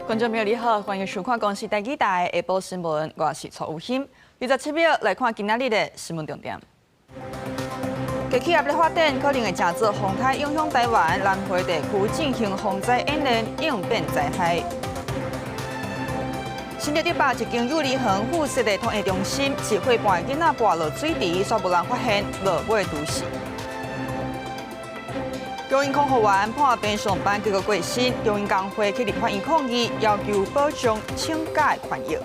觀眾朋友你好，歡迎收看公視台語台下晡新聞，我是蔡有馨。27秒來看今仔日的新聞重點。低氣壓咧發展，可能會成做風颱影響台灣南迴地區進行風災演練，應變災害。新竹竹北一間幼兒園附設的托嬰中心，一歲半的囡仔跋落水池，煞無人發現，落尾拄死。中興空服員破病上班，結果過身，中興工會去立法院抗議，要求保障請假的權益。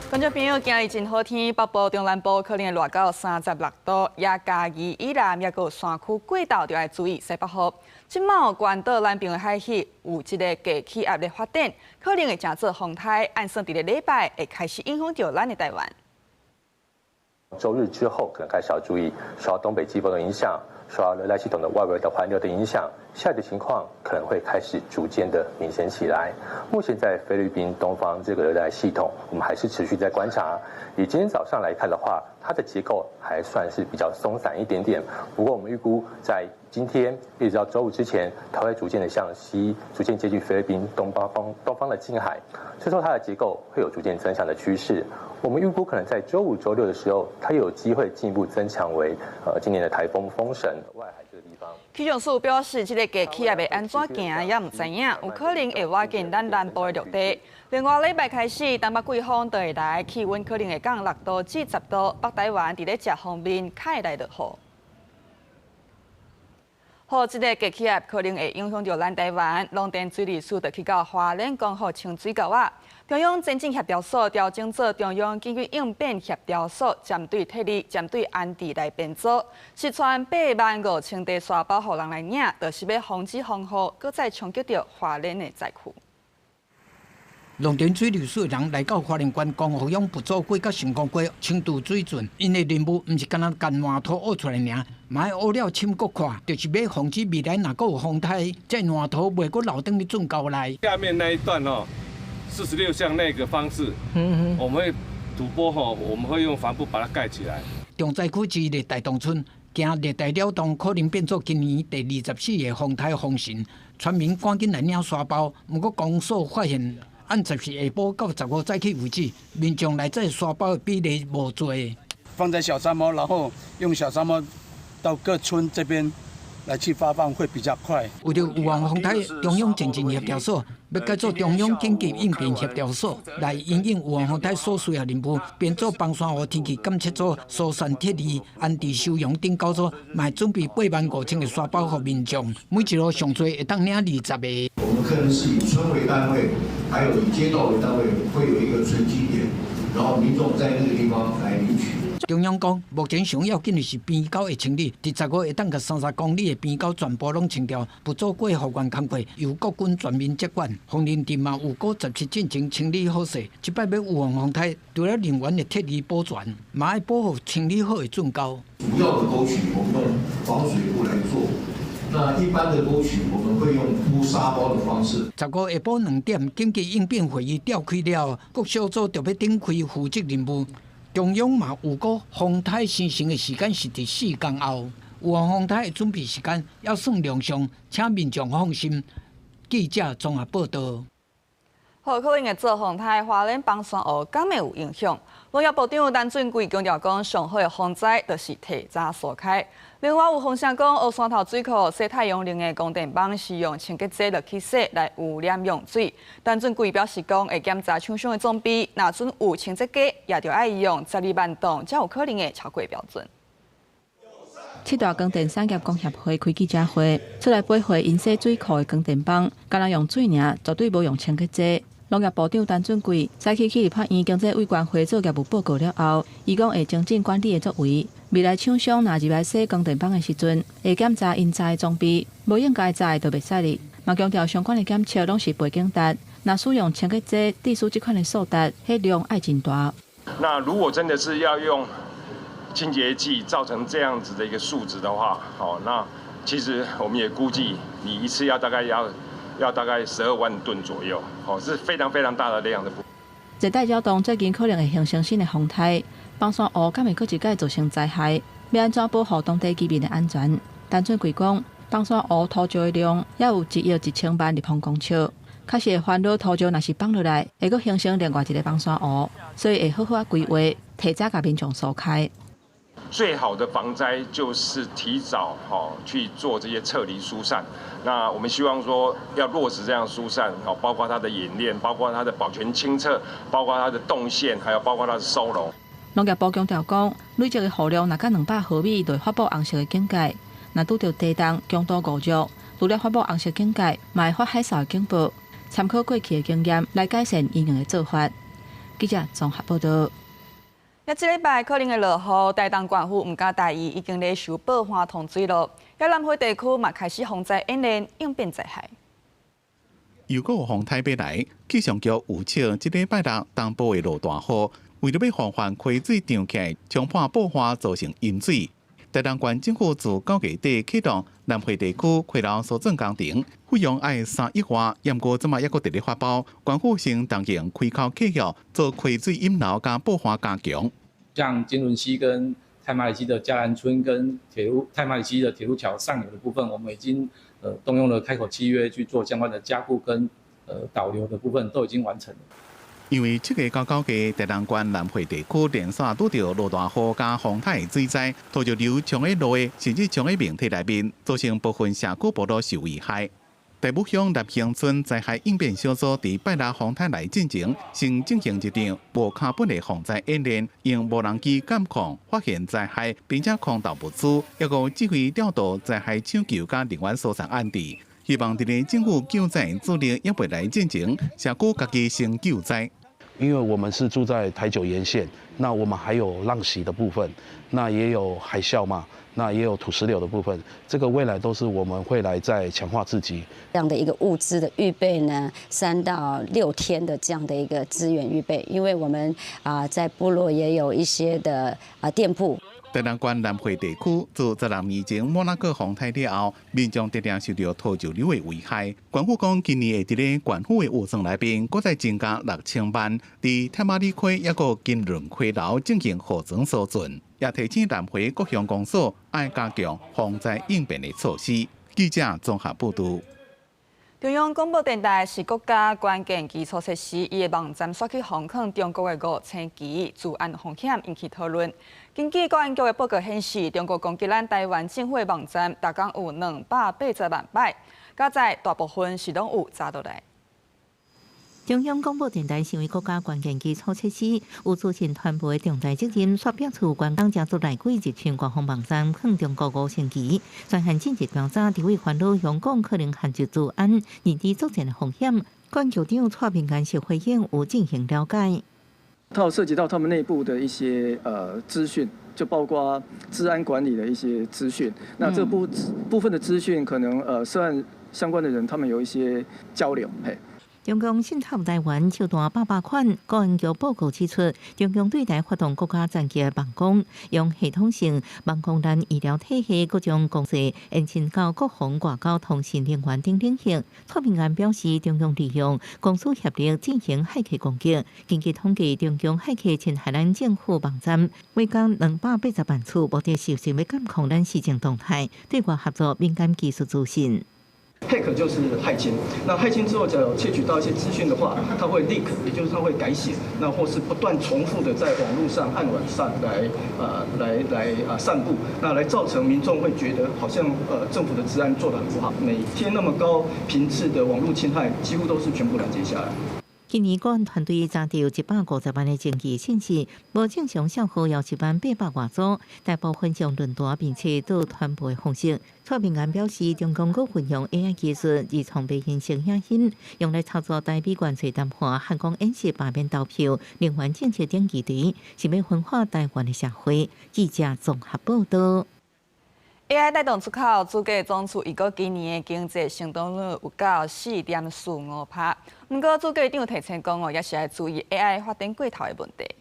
觀眾朋友，今日真好天，北部、中南部可能會熱到36度，也嘉義以南抑閣有山區過晝就愛注意西北雨。這馬關島南邊的海域有這个低氣壓的發展，可能會成做風颱，按算佇咧禮拜會開始影響著咱的台灣。週日之後，可能開始要注意受到東北季風的影響，受到熱帶系統的外圍的環流的影響，下雨的情況可能會開始逐漸的明顯起來。目前在菲律賓東方這個熱帶系統，我們還是持續在觀察。以今天早上來看的話，它的結構還算是比較鬆散一點點。不過我們預估在今天一直到週五之前，它會逐漸的向西，逐漸接近菲律賓東方的近海，所以說它的結構會有逐漸增強的趨勢。我們預估可能在週五、週六的時候，它有機會進一步增強為今年的颱風風神外海這個地方。氣象署表示，這个低氣壓會按怎行也毋知影，有可能會倚近咱南部的陸地。另外，禮拜開始，東北季風就會來，氣溫可能會降6度至10度。北台灣佇咧食方面較會來落雨。好，這个低氣壓可能會影響著咱台灣，農田水利署就去到花蓮光復清水溝仔。中央前進協調所調整做中央緊急應變協調所，針對撤離、針對安置來編組，實傳85,000塊沙包予人來領，就是欲防止風雨，閣再衝擊著花蓮的災區。農田水利署的人來到花蓮縣光復鄉埔祖溪佮成功溪清除水圳，𪜶的任務毋是干焦共爛土挖出來爾，嘛愛挖了深閣看，就是欲防止未來若閣有風颱，這爛土袂閣流轉去圳溝內。下面那一段哦，46巷那個方式，我們會土坡吼，我們會用帆布把它蓋起來。重災區之一的大洞村，驚熱帶擾動可能變做今年第24個風颱風神，村民趕緊來領沙包。毋過公所發現，按14下晡到15早起為止，民眾來載沙包的比例無濟。放在小山貓，然後用小山貓到各村這邊來去發放會比較快。為著預防風颱，中央前進協調所欲改做中央緊急應變協調所，來因應預防風颱所需要任務，編組枋山雨天氣監測組、疏散撤離、安置收容等九組，嘛準備85,000個沙包予民眾，每一戶上濟會當領20個。我們可能是以村為單位，還有以街道為單位，會有一個存積點，然後民眾在那個地方來領取。中央講，目前上要緊的是邊溝的清理，佇15會當共30公里的邊溝全部攏清掉，埔祖溪復原工課由國軍全面接管。鳳林鎮嘛有過17進前清理好勢，這擺欲預防風颱，除了人員的撤離保全，嘛愛保護清理好的圳溝。主要的溝渠我們用防水布來做，那一般的溝渠我們會用鋪沙包的方式。15下晡2點，緊急應變會議召開了，各小組就欲展開負責任務。中央嘛預估風颱生成的時間是佇4工後，預防風颱的準備時間猶算良尚，請民眾放心。記者綜合報道。好，可能會做風颱，花蓮枋山湖敢會有影響？農業部長陳俊貴強調講，上好的防災就是提早疏開。另外有風聲講，烏山頭水庫洗太陽能的光電板是用清潔劑落去洗來污染用水。陳俊貴表示講，會檢查廠商的裝備，若準有清潔劑，也著愛用12萬噸，才有可能會超過標準。七大光電產業工協會開記者會，出來駁回𪜶洗水庫的光電板，干焦用水爾，絕對無用清潔劑。農業部長陳俊貴早起去立法院經濟委員會做業務報告了後，伊講會精進管理的作為。未來廠商若入來洗光電板的時陣，會檢查𪜶載的裝備，無應該載就袂使入。嘛強調相關的檢測攏是背景值，若使用清潔劑致使這款的數值，彼量愛真大。那如果真的是要用清潔劑造成這樣子的一個數值的話，好，那其實我們也估計，你一次要大概要大概12萬噸左右，哦，是非常非常大的量的。熱帶擾動最近可能會形成新的風颱，枋山湖敢會閣一擺造成災害，欲按怎保護當地居民的安全？陳俊貴講，崩山湖土石的量也有1億1000萬立方公尺。確實會煩惱土石若是崩落來，會閣形成另外一个崩山湖，所以會好好仔規劃，提早共民眾疏開。最好的防災就是提早哈去做這些撤離疏散。那我們希望說要落實這樣疏散，包括它的演練，包括它的保全清測，包括它的動線，還有包括它的收容。農業部強調講，累積的雨量若到200毫米，就會發布紅色的警戒；若拄著低動強度5弱，除了發布紅色警戒，嘛會發海嘯的警報。參考過去的經驗來改善因應的做法。記者綜合報導。這禮拜可能會落雨，台東縣府毋敢大意，已經咧收報旱通水咯。遐南迴地區嘛開始防災演練，應變災害。又閣有風颱欲來，氣象局預測這禮拜六東部會落大雨，為著欲防範溪水漲起來，沖破布岸造成淹水。台東縣政府自9月底啟動南迴地區溪流疏浚工程，費用愛3億外，毋過這馬猶閣佇咧發包，縣府先動用開口契約做溪水引流佮布岸加強。像金崙溪跟太麻里溪的嘉蘭村跟鐵路太麻里溪的鐵路橋上游的部分，我們已經動用了開口契約去做相關的加固跟導流的部分都已經完成了。因為7月到9月，台東縣南迴地區連續拄著落大雨佮風颱水災，土石流衝佇路的，甚至衝佇民宅內面，造成部分社區部落受危害。大武鄉立興村災害應變小組佇拜六風颱來進前，先進行一場無跤本的防災演練，用無人機監控發現災害，並且空投物資，抑閣指揮調度災害搶救佮人員疏散安置。希望佇咧政府救災主力猶未來進前，社區家己先救災。因為我們是住在台九沿線，那我們還有浪襲的部分，那也有海嘯嘛，那也有土石流的部分，這個未來都是我們會來再強化自己。這樣的一個物資的預備呢，3到6天的這樣的一個資源預備，因為我們在部落也有一些的店鋪。台東縣南迴地區自16年前莫拉克風颱了後，民眾常常受著土石流的危害。縣府講，今年會佇咧縣府的預算內面，閣再增加6000萬，佇太麻里溪抑閣金崙溪流進行河床疏浚，也提醒南迴各鄉公所愛加強防災應變的措施。記者綜合報導。中央廣播電臺是國家關鍵基礎設施，伊的網站煞去封控中國的五星旗，資安風險引起討論。根據國安局的報告顯示，中國攻擊咱臺灣政府的網站，逐工有280萬擺，佳哉大部分是攏有查落來。中央廣播電臺成為國家關鍵基礎設施，有資訊傳播的重大責任，煞表示關工家族內鬼入侵官方網站，控中國五星旗，專項進入調查，佇位煩惱香港可能陷入資安認知作戰的風險。國安局長蔡明安是回應有進行了解。它有涉及到他們內部的一些資訊，就包括資安管理的一些資訊。那這部分的資訊，可能涉案相關的人，他們有一些交流。嘿。中共滲透臺灣手段百百款，國安局報告指出，中共對台發動國家層級的網攻，用系統性網攻咱醫療體系各種公司，延伸到國防、外交、通訊、能源等領域。蔡明安表示，中共利用公私協力進行駭客攻擊。根據統計，中共駭客侵害咱政府網站，每工280萬次，目的是想欲監控咱時政動態，對外合作敏感技術資訊。 Hack 就是駭侵，那駭侵之後，只要竊取到一些資訊的話，它會 leak，也就是它會改寫，那或是不斷重複的在網路上、暗網上來散布，那來造成民眾會覺得好像政府的資安做得很不好，每天那麼高頻次的網路侵害，幾乎都是全部攔截下來。今年國安團隊查著150萬的證據信息，無正常帳號有1萬800外組，大部分用論壇並且做傳播的方式。蔡明安表示，中共閣運用 AI 技術，自創迷因式影音，用來操作台美關稅談判、漢光演習罷免投票、能源政策等議題，是欲分化台灣的社會。記者綜合報導。 AI 帶動出口，主計總處預估今年的經濟成長率有到4.45%。毋過，主計長提醒講哦，也是愛注意 AI 發展過頭的問題。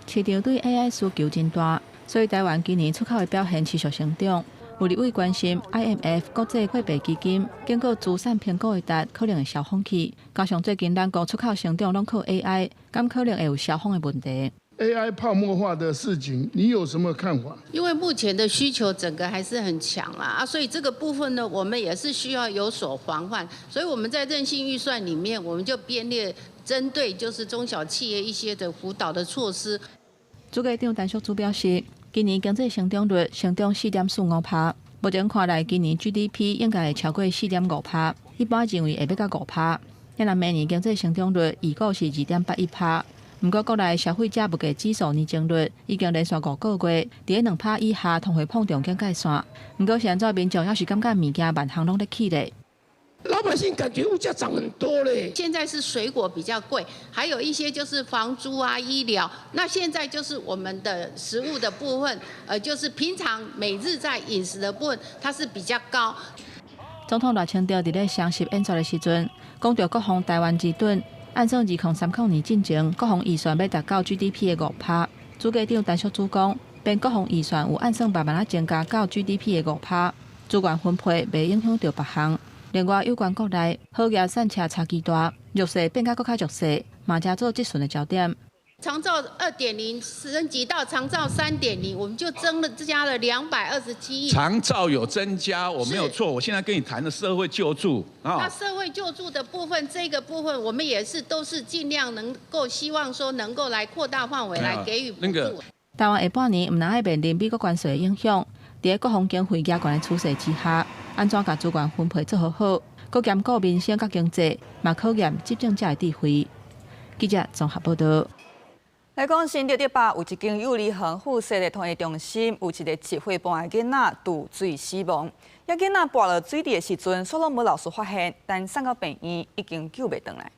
市場對 AI 需求真大，所以台灣今年出口的表現持續成長。有立委關心 IMF 國際貨幣基金經過資產評估的值可能會銷風去，加上最近咱國出口成長攏靠 AI，敢可能會有銷風的問題。AI 泡沫化的事情，你有什麼看法？因為目前的需求整個還是很強啦，啊，所以這個部分呢，我們也是需要有所防範。所以我們在韌性預算裡面，我們就編列針對就是中小企業一些的輔導的措施。主計長陳淑珠表示，今年經濟成長率成長4.45%，目前看來，今年 GDP 應該會超過4.5%，一般認為會欲到5%。若明年經濟成長率預估是2.81%，毋過國內消費者物價指數年增率已經連續5個月佇咧2%以下，通貨膨脹警戒線。毋過是按怎民眾猶是感覺物件萬項攏咧起咧。老百姓感覺物價漲很多嘞。現在是水果比較貴，還有一些就是房租啊、醫療。那現在就是我們的食物的部分，就是平常每日在飲食的部分，它是比較高。總統賴清德佇咧雙十演說的時陣，講著國防臺灣之盾，按算2030年進前，國防預算欲達到 GDP 的5%。主計長陳淑珠講，編國防預算有按算慢慢仔增加到 GDP 的5%，資源分配袂影響著別項。另外，有關國內好額散赤差距大，弱勢變甲閣較弱勢，嘛成做質詢的焦點。長照2.0升級到長照3.0，我們就增加了227億。長照有增加，我沒有錯。我現在跟你談的社會救助啊。那社會救助的部分，這個部分我們也是都是盡量能夠希望說能夠來擴大範圍來給予補助。臺灣下半年毋但愛面臨美國關稅的影響，佇咧國防經費加懸的趨勢之下，按怎共資源分配做好好，閣兼顧民生佮經濟，嘛考驗執政者的智慧。記者綜合報道。來講，新竹竹北有一間幼兒園附設的托嬰中心，有一个1歲半的囡仔墮水死亡。遐囡仔跋落水底的時陣，煞攏無老師發現，但送到病院已經救袂轉來。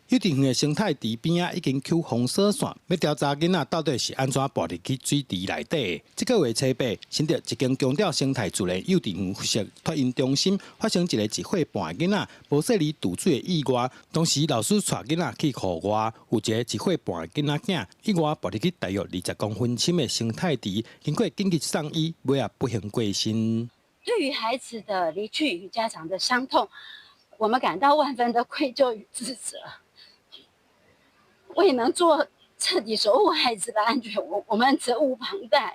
幼稚園的生態池邊仔已經搝封鎖線，欲調查囡仔到底是按怎跋入去水池內底。這個月初八，新竹一間強調生態自然幼稚園附設托嬰中心發生一个1歲半的囡仔無細膩墮水的意外。當時老師帶囡仔去戶外，有一个1歲半的囡仔囝意外跋入去大約20公分深的生態池，經過緊急送醫，尾仔不幸過身。對於孩子的離去與家長的傷痛，我們感到萬分的愧疚與自責。未能做徹底守護孩子的安全，我們責無旁貸。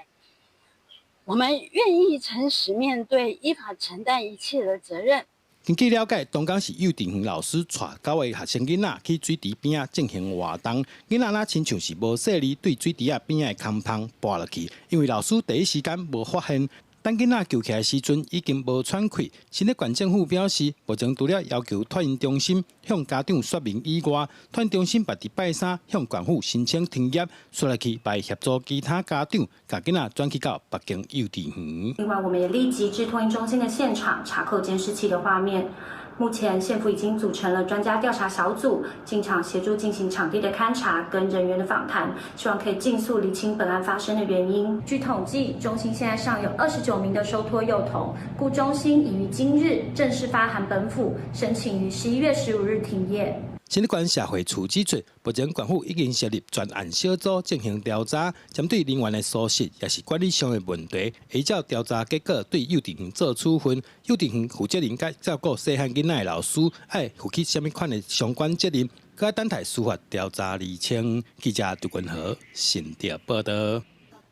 我們願意誠實面對，依法承擔一切的責任。根據了解，當工是幼稚園老師帶9个學生囡仔去水池邊仔進行活動，囡仔若親像是無細膩對水池仔邊仔的空縫跋落去，因為老師第一時間無發現。等囡仔救起來時陣，已經無喘氣。新竹縣政府表示，目前除了要求托嬰中心向家長說明以外，托嬰中心嘛佇拜三向縣府申請停業，紲落去會協助其他家長，共囡仔轉去到別間幼稚園。另外，我們也立即至托嬰中心的現場查扣監視器的畫面。目前，縣府已經組成了專家調查小組，進場協助進行場地的勘查跟人員的訪談，希望可以盡速釐清本案發生的原因。據統計，中心現在尚有29名的收托幼童，故中心已於今日正式發函本府，申請於11月15日停業。新竹縣社會處指出，目前縣府已經設立專案小組進行調查，針對人員的疏失，抑是管理上的問題，依照調查結果對幼稚園做處分。幼稚園負責人佮照顧細漢囡仔的老師，愛負起啥物款的相關責任，閣等待司法調查釐清。記者杜君和新竹報道。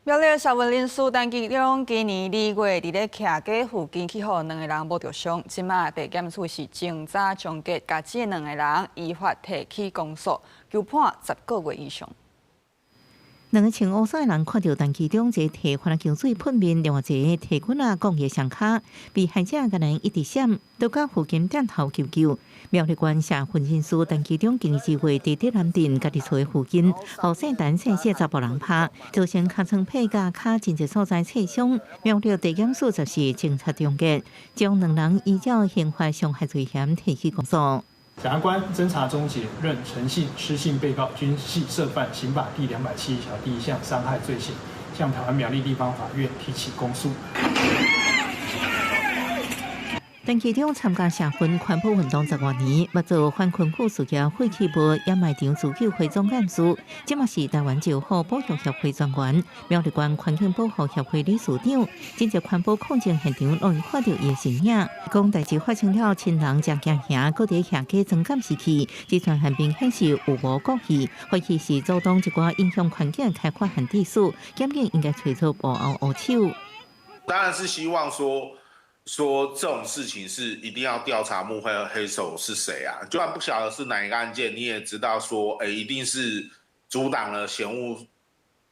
苗栗社運人士陳吉仲今年2月佇咧徛家附近去予兩个人摸著傷，這馬地檢署是偵查終結，共這兩个人依法提起公訴，求判10個月以上。兩个穿烏衫的人看著陳其中一个提番仔香水噴面，另外一个提棍仔摃伊雙跤，被害者共人一直閃，都到附近店頭求救。苗栗縣社運人士陳其中今年2月佇竹南鎮家己厝附近，予姓陳姓謝查埔人拍，造成尻川皮佮跤真濟所在切傷。苗栗地檢署十四偵查終結，將兩人依照刑法傷害罪嫌提起公訴。檢察官偵查終結，認陳姓、施姓被告均係涉犯刑法第271條第1項傷害罪行，向台灣苗栗地方法院提起公訴。陳其中參加社運環保運動十外年，捌做反昆區事業廢棄物掩埋場自救會總幹事，這嘛是台灣石虎保育協會專員、苗栗縣環境保護協會理事長。真濟環保抗爭現場攏會看著伊的身影。講代誌發生了，親人誠驚嚇，閣佇下架裝監視器，這傳現明顯是有謀故意，懷疑是阻擋一寡影響環境開發限制數，檢警應該揣出幕後烏手。當然是希望說這種事情是一定要調查幕後黑手是誰啊！就算不曉得是哪一個案件，你也知道說，一定是阻擋了嫌惡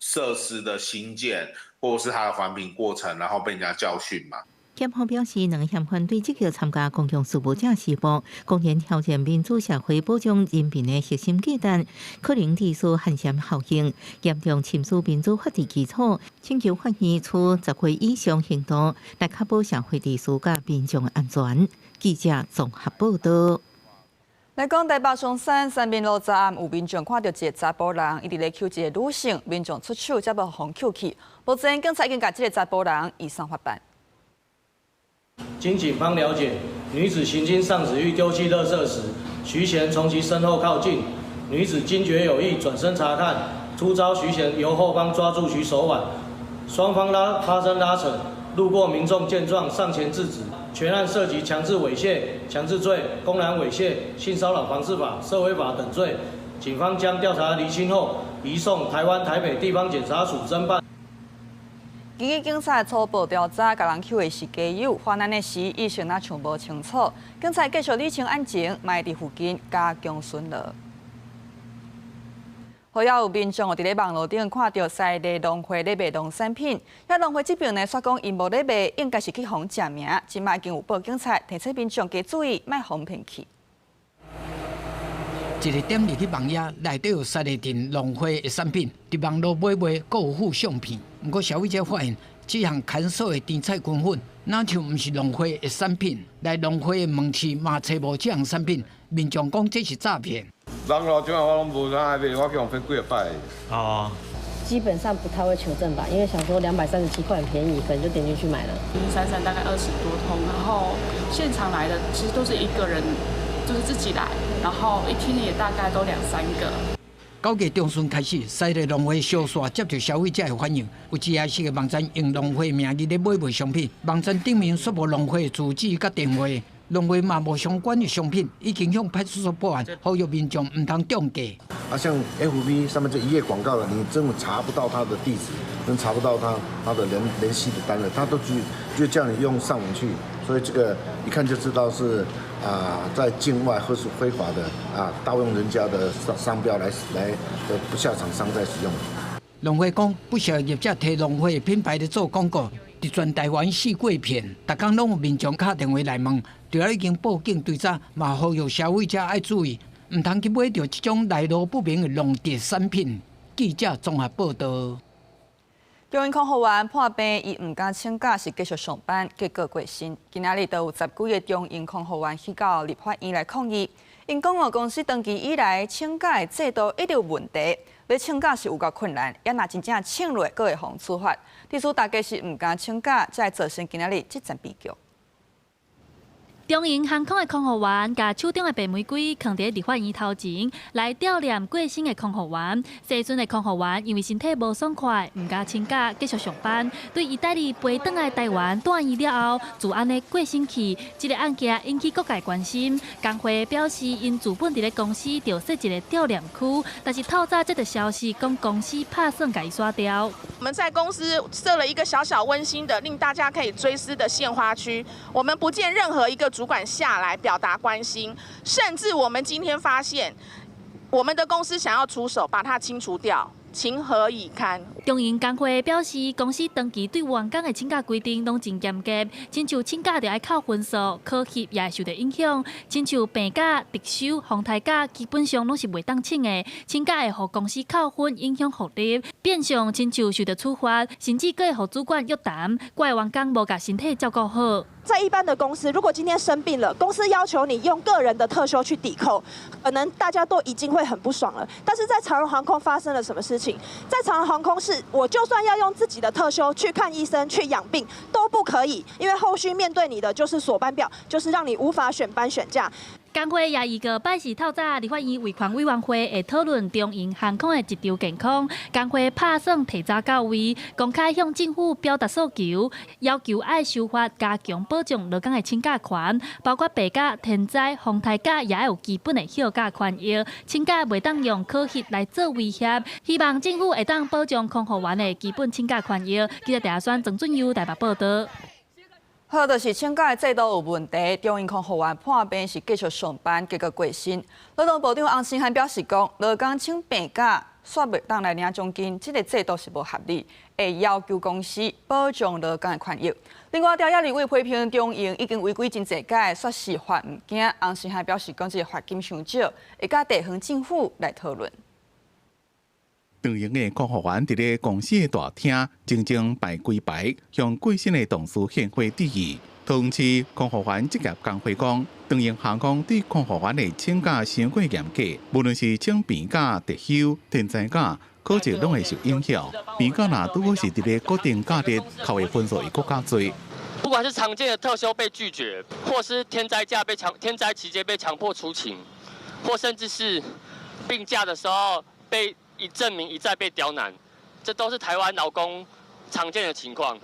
設施的興建，或者是它的環評過程，然後被人家教訓嘛。檢方表示，兩個嫌犯對積極參加公共事務者死亡，公然挑戰民主社會保障人民的核心價值，可能致使寒蟬效應，嚴重侵蝕民主法治基礎，請求法院處10歲以上刑度，來確保社會秩序佮民眾安全。記者綜合報道。來講台北松山三民路昨暗有民眾看著一个查埔人，伊佇咧抾一个女性，民眾出手才無予抾去。目前警察已經共這个查埔人移送法辦。經警方了解，女子行經上址欲丟棄垃圾時，徐賢從其身後靠近，女子驚覺有異，轉身查看，突遭徐賢由後方抓住其手腕，雙方發生拉扯。路過民眾見狀上前制止。全案涉及強制猥褻、強制罪、公然猥褻、性騷擾防治法、涉危法等罪。警方將調查釐清後，移送台灣台北地方檢察署偵辦。根據警察初步調查，共人抾的是家友，犯案的時意識若像無清楚。警察繼續理清案情，嘛會佇附近加強巡邏。好，也有民眾佇咧網路頂看著西麗農會咧賣農產品，遐農會這邊呢，煞講𪜶無咧賣，應該是去予人食名。這擺已經有報警察提醒民眾加注意，莫予人騙去。一个點入去網頁內底有西麗鎮農會的產品，佇網路買賣，閣有附相片。毋過消費者發現，這項乾燥的甜菜根粉，若像毋是農會的產品，來農會的門市嘛揣無這項產品。民眾講這是詐騙。網路這我攏無啥愛買，我去予騙幾若擺。哦。基本上不太會求證吧，因為想說237塊很便宜，可能就點進去買了。零零散散大概20多通，然後現場來的其實都是一個人，就是自己來，然後一天也大概都兩三個。9月中旬開始，西麗農會小煞接著消費者的反應，有一家是个網站用農會名義咧買賣商品，網站頂面煞無農會住址佮電話，農會嘛無相關的商品，已經向派出所報案，呼籲民眾毋通中計。啊，像 FB 上面這一頁廣告的，你根本查不到他的地址，跟查不到他的聯繫的單位，他都就叫你用上網去，所以這個一看就知道是在境外或是非法的盜用人家的商標來的不肖廠商在使用。農會講，不少業者提農會品牌咧做廣告，佇全台灣四過騙，逐工攏有民眾敲電話來問，除了已經報警追查，嘛呼籲消費者愛注意，毋通去買著這種來路不明的農特產品。記者綜合報道。中營空服員破病，伊毋敢請假，是繼續上班，結果過身。今仔日就有10幾个中營空服員去到立法院來抗議。𪜶講哦，公司長期以來請假的制度一直有問題，欲請假是有夠困難，也若真正請落，閣會予人處罰。致使大家是毋敢請假，才會造成今仔日這場悲劇。中營航空的空服員，共手中的白玫瑰囥佇立法院頭前，來悼念過身的空服員。西陣的空服員因為身體無爽快，毋敢請假，繼續上班。對意大利飛轉來台灣住院了後，就按呢過身去。這个案件引起各界關心。工會表示，𪜶自本佇咧公司就設一个悼念區，但是透早接著消息，講公司拍算共伊刷掉。我們在公司設了一個小小溫馨的，令大家可以追思的獻花區。我們不見任何一個主管下來表達關心，甚至我們今天發現，我們的公司想要出手把它清除掉，情何以堪？中營工會表示，公司長期對員工的請假規定攏真嚴格，親像請假著愛扣分數，考核也會受著影響。親像病假、特休、風颱假，基本上攏是袂當請的。請假會予公司扣分，影響福利，變相親像受著處罰，甚至閣會予主管約談，怪員工無共身體照顧好。在一般的公司，如果今天生病了，公司要求你用個人的特休去抵扣，可能大家都已經會很不爽了。但是在長榮航空發生了什麼事情？在長榮航空是，我就算要用自己的特休去看醫生、去養病都不可以，因為後續面對你的就是鎖班表，就是讓你無法選班選假。工會也預告拜四透早立法院維權委員會會討論長榮航空的職場健康。工會拍算提早到位，公開向政府表達訴求，要求愛修法加強保障勞工的請假權，包括病假、天災、風颱假，也有基本的休假權益。請假袂當用考核來做威脅，希望政府會當保障空服員的基本請假權益。記者鄭宣、曾俊佑台北報道。好，就是請假的制度有問題，長榮空服員破病是繼續上班，結果過身。勞動部長洪申翰表示講，勞工請病假煞袂當來領獎金，這個制度是無合理，會要求公司保障勞工的權益。另外，朝野立委批評長榮已經違規真濟擺，煞是罰毋驚。洪申翰表示講，這個罰金傷少，會佮地方政府來討論。長榮的空服員佇咧公司的大廳，靜靜排幾排，向過身的同事獻花致意。同時，空服員職業工會講，長榮航空對空服員的請假傷過嚴格，無論是請病假、特休、天災假，考績攏會受影響。病假若拄好是佇咧固定假日，扣的分數會閣較濟。不管是常見的特休被拒絕，或是天災假被強天災期間被強迫出勤，或甚至是病假的時候被一證明一再被刁難，這都是台灣勞工常見的情況。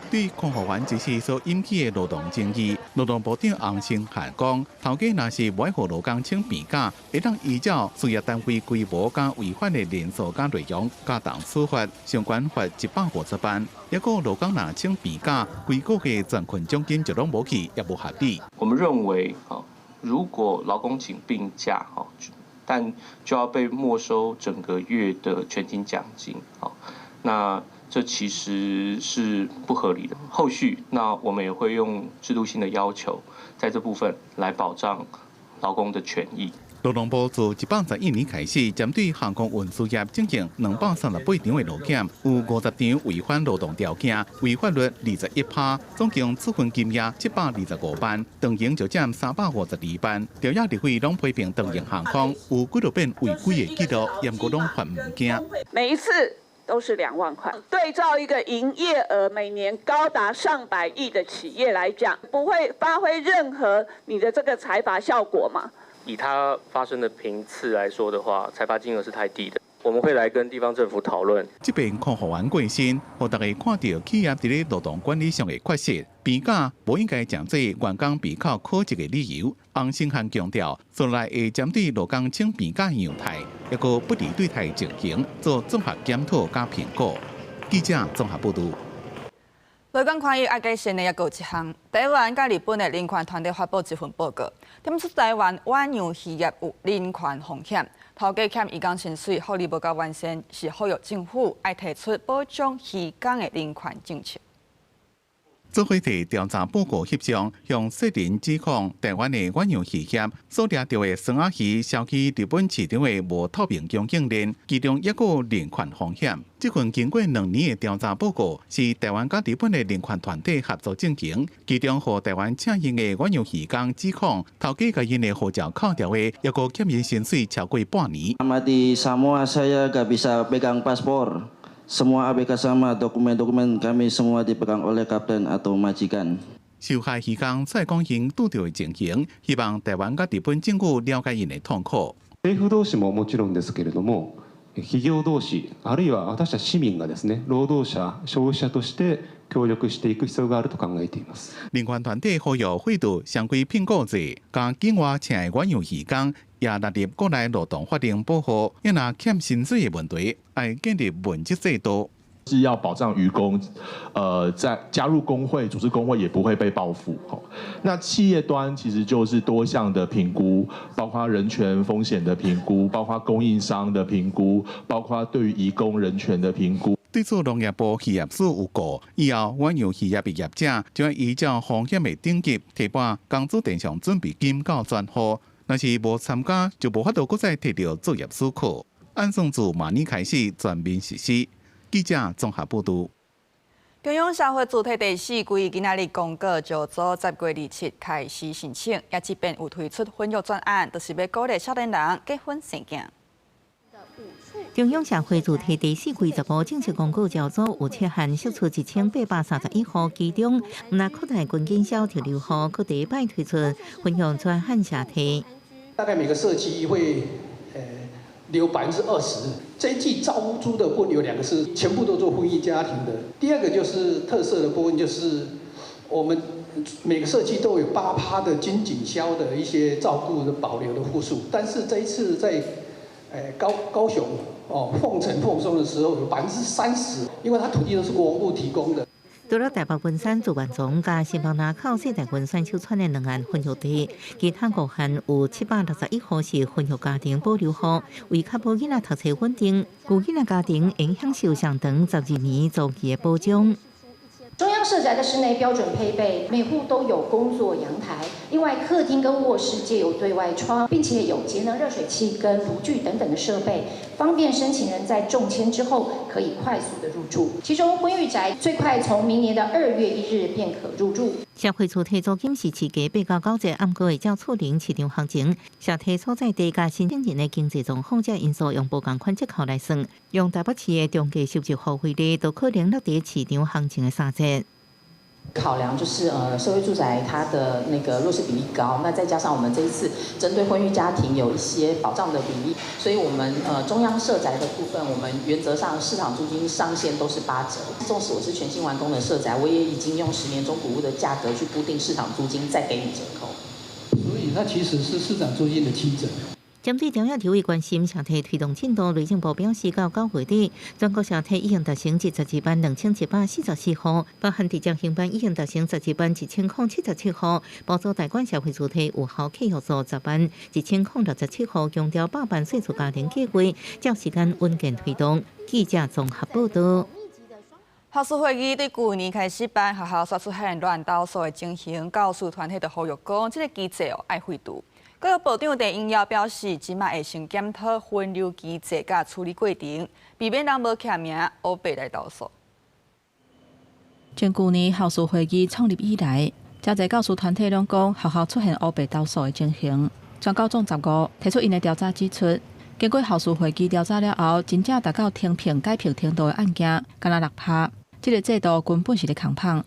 對空服員這事所引起的勞動爭議，勞動部長洪申翰講，頭家若是無愛予勞工請病假，會當依照事業單位規模佮違反的人數佮內容加重處罰，上懸罰150萬。抑閣勞工若請病假，規個月全勤獎金就攏無去，也無合理。我們認為，如果勞工請病假，但就要被沒收整個月的全勤獎金，那這其實是不合理的。後續，那我們也會用制度性的要求，在這部分來保障勞工的權益。勞動部自111年開始，針對航空運輸業進行238場的勞檢，有50場違反勞動條件，違反率21%，總共處分金額725萬，長榮就佔352萬。朝野立委攏批評長榮航空有幾落遍違規的記錄，毋過攏罰毋驚。每一次都是2萬塊，對照一個營業額每年高達上百億的企業來講，不會發揮任何你的這個裁罰效果嗎？以它發生的頻次來說的話，裁罰金額是太低的。我們會來跟地方政府討論。這遍空服員過身，予大家看到企業佇咧勞動管理上的缺失，病假無應該當做員工被扣考績的理由。洪申翰強調，將來會針對勞工請病假樣態，抑閣不利對待情形做綜合檢討佮評估。記者綜合報導。勞工權益愛改善的抑閣有一項，台灣佮日本的人權團體發布一份報告，點出台灣遠洋漁業有人權風險，頭家欠漁工薪水，福利無夠完善，是呼籲政府愛提出保障漁工的人權政策。做伙佇調查報告翕相，向世人指控台灣的遠洋漁業所掠著的酸仔魚銷去日本市場的無透明供應鏈，其中抑閣有人權風險。這份經過2年的調查報告，是台灣佮日本的人權團體合作進行，其中予台灣請纓的遠洋漁工指控，頭家共𪜶的護照扣掉的，抑閣欠𪜶薪水超過半年。 Di Samoa saya gak bisa pegang paspor. Semua ABK sama dokumen-dokumen kami semua dipegang oleh kapten atau majikan. 受害漁工再講𪜶拄著的情形，希望台灣佮日本政府了解𪜶的痛苦。政府同士ももちろんですけれども、企業同士あるいは私たち市民がですね、労働者、消費者として協力していく必要があると考えています。人權團體呼籲廢除雙規聘雇制，將境外請的遠洋漁工也納入國內勞動法令保護。抑若欠薪水的問題，愛建立問責制度。是要保障漁工，在加入工會、組織工會也不會被報復。那企業端其實就是多項的評估，包括人權風險的評估，包括供應商的評估，包括對於移工人權的評估。對此，農業部漁業署有告，以後遠洋漁業的業者就愛依照風險的等級提撥工資定償準備金到專戶，若是無參加，就無法度閣再提著作業許可。按算自明年開始全面實施。記者綜合報導。中央社會住宅第四季今仔日公告，招租10月27開始申請，也這邊有推出婚育專案，就是欲鼓勵少年人結婚生囝。中央社會住宅第四季15正式公告招租有七項釋出1831戶，其中毋但擴大軍警消特留戶，閣第一擺推出婚育專案社提。大概每個社區會留20%。這一季招租的部分有兩個是全部都做婚姻家庭的。第二個就是特色的部分，就是我們每個社區都有8趴的軍警消的一些照顧的保留的戶數，但是這一次在高雄哦鳳城鳳松的時候有30%，因為它土地都是國防部提供的。除了台北文山自願莊佮新北林口世代文山首創的兩案婚育地，其他五項有761戶是婚育家庭保留戶，為確保囡仔讀冊穩定，有囡仔家庭應享受上長12年租期的保障。中央社宅的室內標準配備，每戶都有工作陽台，另外客廳跟臥室皆有對外窗，並且有節能熱水器跟爐具等等的設備，方便申請人在中籤之後可以快速的入住。其中婚育宅最快從明年的2月1日便可入住。社會住宅租金是市價8到9折，毋過會照厝齡市場行情，社提所在地佮申請人的經濟狀況這因素用無仝款折扣來算，用台北市的中低收入戶為例，都可能落佇市場行情的3折。考量就是社會住宅它的那個弱勢比例高，那再加上我們這一次針對婚育家庭有一些保障的比例，所以我們中央社宅的部分，我們原則上市場租金上限都是8折。縱使我是全新完工的社宅，我也已經用10年中古屋的價格去估定市場租金，再給予折扣。所以它其實是市場租金的7折。針對中央立委關心社提推動進度，內政部表示，到9月底，全國社提已經達成22萬2144戶，包含直接興辦已經達成12萬1077戶，包租代管社會住宅有效契約數10萬1067戶，強調百萬稅厝家庭計劃，照時間穩健推動。記者綜合報道。校事會議對舊年開始辦學校煞出現亂投訴的情形，教師團體就呼籲講，這個機制哦愛廢除。教育部長鄧英耀表示，這馬會先檢討分流機制佮處理過程，避免人無簽名烏白來投訴。從舊年校事會議創立以來，誠濟教師團體攏講學校出現烏白投訴的情形。全教總15提出𪜶的調查指出，經過校事會議調查了後，真正達到停評改評程度的案件，干焦6趴。這個制度根本是咧空蠓。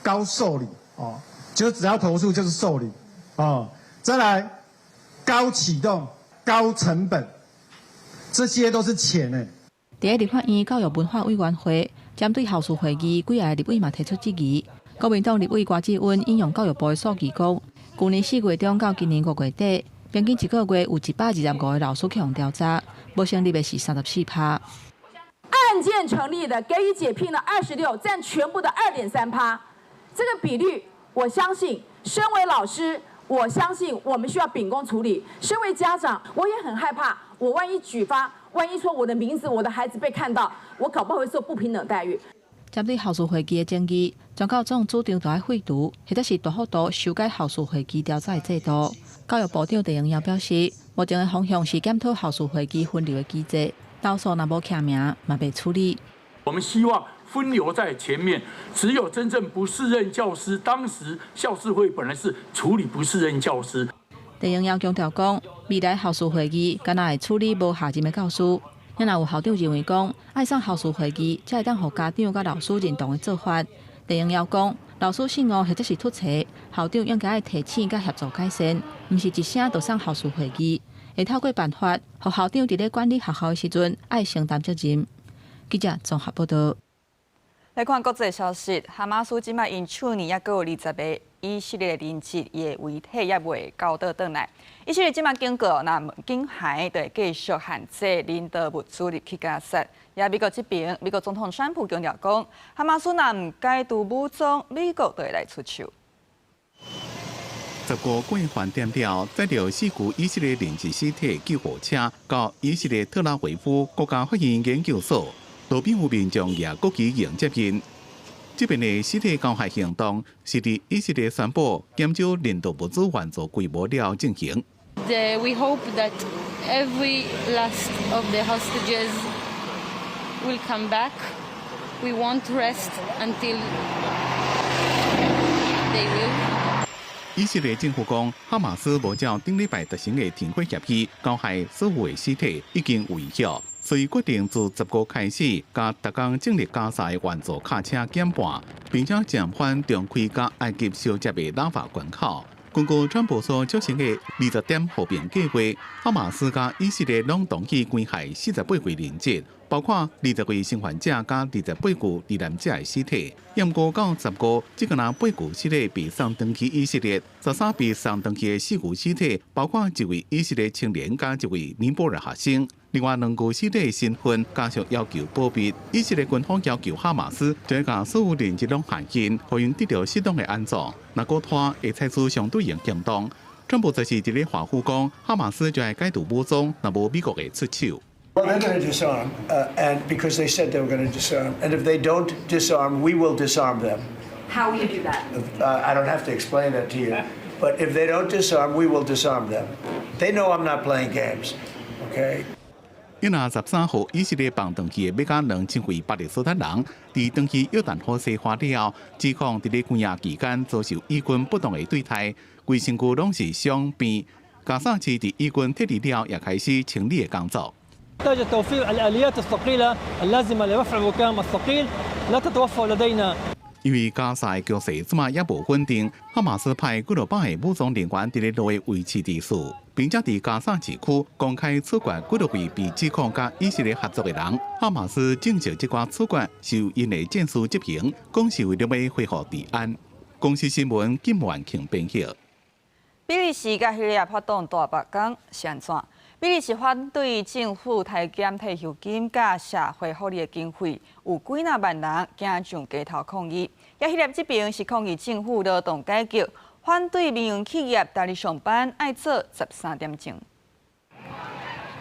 高受理哦，就只要投訴就是受理哦。再來，高啟動、高成本，這些都是錢呢。佇咧立法院教育文化委員會，針對校事會議幾个立委嘛提出質疑。國民黨立委郭志溫引用教育部的數據講，舊年4月中到今年5月底，平均一個月有125個老師去予調查，無成立的是34趴。案件成立的給予解聘的26，佔全部的2.3趴，這個比率，我相信身為老師。我相信我們需要秉公處理。身為家長，我也很害怕，我萬一舉發，萬一說我的名字、我的孩子被看到，我搞不好會受不平等待遇。針對校事會議的爭議，全教總主張著愛廢除，或者是大幅度修改校事會議調查的制度。教育部長鄧英耀表示，目前的方向是檢討校事會議分流的機制，投訴若無簽名，嘛袂處理。我們希望分流在前面，只有真正不適任教師，當時校事會本來是處理不適任教師。鄧英耀強調講，未來校事會議干焦會處理無下任的教師。若有校長認為講，愛送校事會議，才會當予家長佮老師認同的做法。鄧英耀講，老師失誤或者是出錯，校長應該愛提醒佮協助改善，毋是一聲就送校事會議。會透過辦法，予校長佇咧管理學校的時陣，愛承擔責任。記者綜合報道。來看國際消息，哈馬斯這馬𪜶去年猶閣有20個以色列人質的遺體猶未交倒轉來。以色列這馬警告，若警孩就會繼續限制人道物資入去加薩。也美國這邊，美國總統川普強調講，哈馬斯若毋解除武裝，美國就會來出手。15過飯店了，載著四具以色列人質屍體救護車到以色列特拉維夫國家法醫研究所。路邊有民眾舉國旗迎接𪜶。這邊的屍體交還行動是佇以色列宣布減少人道物資援助規模了進行。 We hope that every last of the hostages will come back. We won't rest until they will. 以色列政府講，哈馬斯無照頂禮拜達成的停火協議，交械所有的屍體已經無效，所以決定自15開始，共逐工進入加沙的援助卡車減半，並且暫緩重開佮埃及相接的拉法關口。根據川普所組成的20點和平計劃，哈馬斯佮以色列攏同意關械48位人質，包括20位生還者佮28具罹難者的屍體。毋過到15，只干焦八具屍體被送轉去以色列，13被送轉去的四具屍體，包括一位以色列青年佮一位尼泊爾學生。另外兩具屍體身份，家屬要求保密。以色列軍方要求哈馬斯將共所有人質攏還𪜶，予𪜶得著適當的安葬。若閣拖，會採取相對應行動。川普則是佇咧華府講，哈馬斯將會解除武裝，若無美國的出手。 Well, they're going to disarm, and because they said they were going to disarm, and if they don't disarm, we will disarm them. How will you do that? I don't have to explain that to you, but if they don't disarm, we will disarm them. They know I'm not playing games, okay? 伊若13號，以色列放轉去的欲加2000位巴勒斯坦人，佇轉去約旦河西岸了後，指控佇咧關押期間遭受以軍不當的對待，規身軀攏是傷病。加沙市佇以軍撤離了，也開始清理的工作。 نحتاج توفير الآليات الثقيلة اللازمة لرفع الركام الثقيل لا تتوفر لدينا。因為加沙的局勢這馬猶無穩定，哈馬斯派幾落百个武裝人員佇咧路的維持秩序，並且佇加沙市區公開處決幾落位被指控佮以色列合作的人。哈馬斯證實這寡處決是由𪜶的戰士執行，講是為著欲恢復治安。公視新聞金萬慶編譯。比利時佮希臘發動大罷工是按怎？比利時反對政府削減退休金佮社會福利的經費，有幾若萬人行上街頭抗議。而希臘這邊是抗議政府勞動改革，反對民營企業逐日上班愛做13點鐘。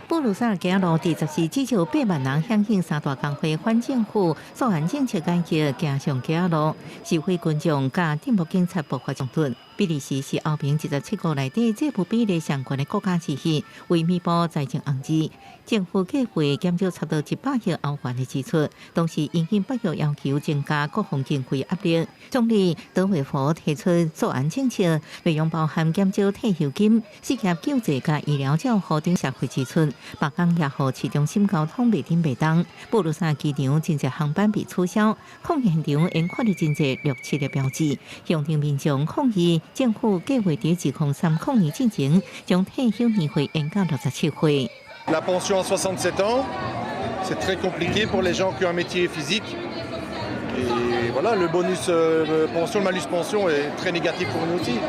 布魯塞爾街路佇14至少8萬人響應三大工會反政府素案政策改革，行上街路，示威群眾佮鎮暴警察爆發衝突。比利時是歐盟27國內底債務比例上懸的國家之一，為彌補財政紅字，政府計劃減少差不多100億歐元的支出，同時因應北約要求增加國防經費壓力。總理德維佛提出素案政策，內容包含減少退休金、失業救濟佮醫療照護等社會支出。罷工也予市中心交通袂振袂動，布魯塞爾機場真濟航班被取消，抗議現場𪜶看著真濟綠漆的標誌，向民眾抗議政府計劃佇2030年進前將退休年歲延到67歲。 La pension à 67 ans, c'est très compliqué pour les gens qui ont un métier physique. Et voilà, le bonus pension, le malus pension est très négatif pour nous aussi.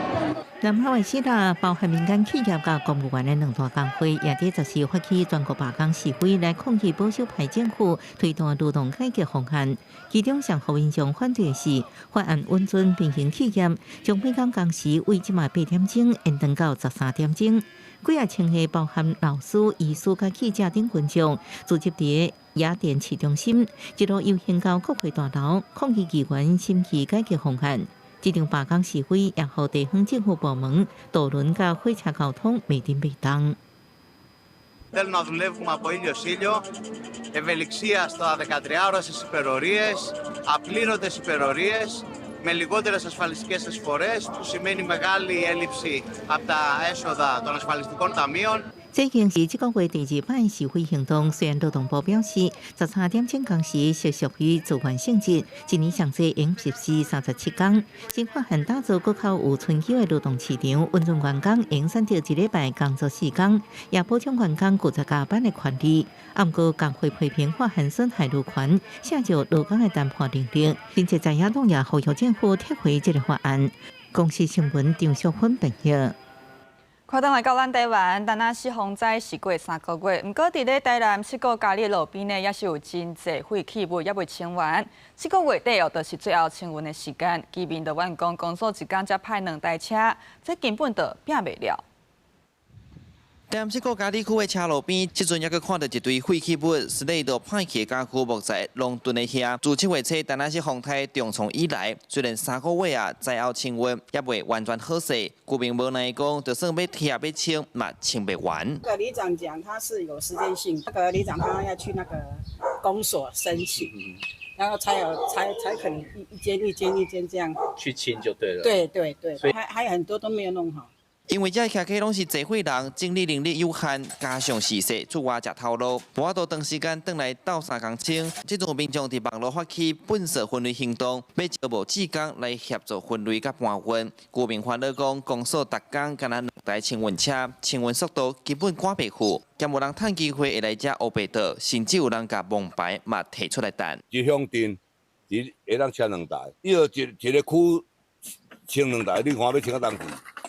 南法的希臘包含民間企業佮公務員的兩大工會，也佇14發起全國罷工示威，來抗議保守派政府推動勞動改革方案。其中上予民眾反對的是，法案允准民營企業將每工工時為這馬8點鐘延長到13點鐘。幾仔千个包含老師、醫師佮記者等群眾，聚集佇雅典市中心，一路遊行到國會大樓，抗議議員審議改革方案。這場罷工示威也予地方政府部門、渡輪佮火車交通袂振袂動。 Θέλουν να δουλεύουμε από ήλιο σ' ήλιο, ευελιξία στα 13 ώρα στις υπερωρίες, απλήρωτες υπερωρίες, με λιγότερες ασφαλιστικές εισφορές, που σημαίνει μεγάλη έλλειψη από τα έσοδα των ασφαλιστικών ταμείων. 這已經是這個月第二擺示威行動。雖然勞動部表示，13點鐘工時是屬於自願性質，一年上濟應實施37工。新法案打造閣較有春秋的勞動市場，允准員工應選擇一禮拜工作4工，也保障員工拒絕加班的權利。毋過工會批評法案損害勞權，削弱勞工的談判能力。並且在野黨也呼籲政府撤回這个法案。公視新聞張淑芬編譯。看轉來到咱台灣，但那是風災是過3個月，毋過佇咧台南七股嘉里路邊呢，猶是有真濟廢棄物猶未清完。這個月底哦，就是最後清運的時間。居民就怨講，公所一工才派兩台車，這根本就拚袂了。台南七股嘉里區的車路邊，這陣猶閣看著一堆廢棄物，是咧都歹去的家具木材攏囤佇遐。自7月初，台南市風颱重創以來，雖然3個月啊，災後清運猶未完全好勢，居民無奈講，就算欲拆欲清，嘛清袂完。那個里長講，他是有時間性，那個里長他要去那個公所申請。然後才有才才肯一間一間一間這樣去清就對了。對對對，還有很多都沒有弄好。因為這騎客攏是濟歲人，整理能力有限，加上時勢出外食頭路，無法度長時間轉來鬥相共清。這陣民眾佇網路發起糞掃分類行動，欲招募志工來協助分類佮搬運。居民煩惱講，公所逐工干焦兩台清運車，清運速度根本趕袂赴，兼無人趁機會會來遮烏白倒，甚至有人共王牌嘛提出來擲。一鄉鎮只會當車兩台，你若一一个區清兩台，你看欲清到當時？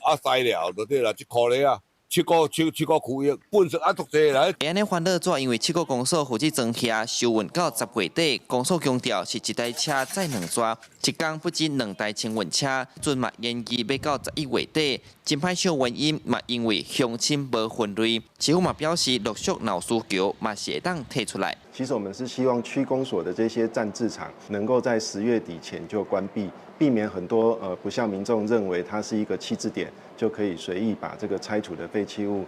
啊，塞了就對啦，一箍咧啊，七個七七個區域，糞掃啊足濟來。會按呢煩惱主要因為七股公所負責裝卸收運到10月底，公所強調是一台車載兩逝，一工不止兩台清運車，陣嘛延期欲到11月底。真歹笑原因嘛，因為鄉親無分類，市府嘛表示陸續若有需求嘛是會當提出來。其實我們是希望區公所的這些暫置場能夠在10月底前就關閉，避免很多不像民眾認為它是一個棄置點，就可以隨意把這個拆除的廢棄物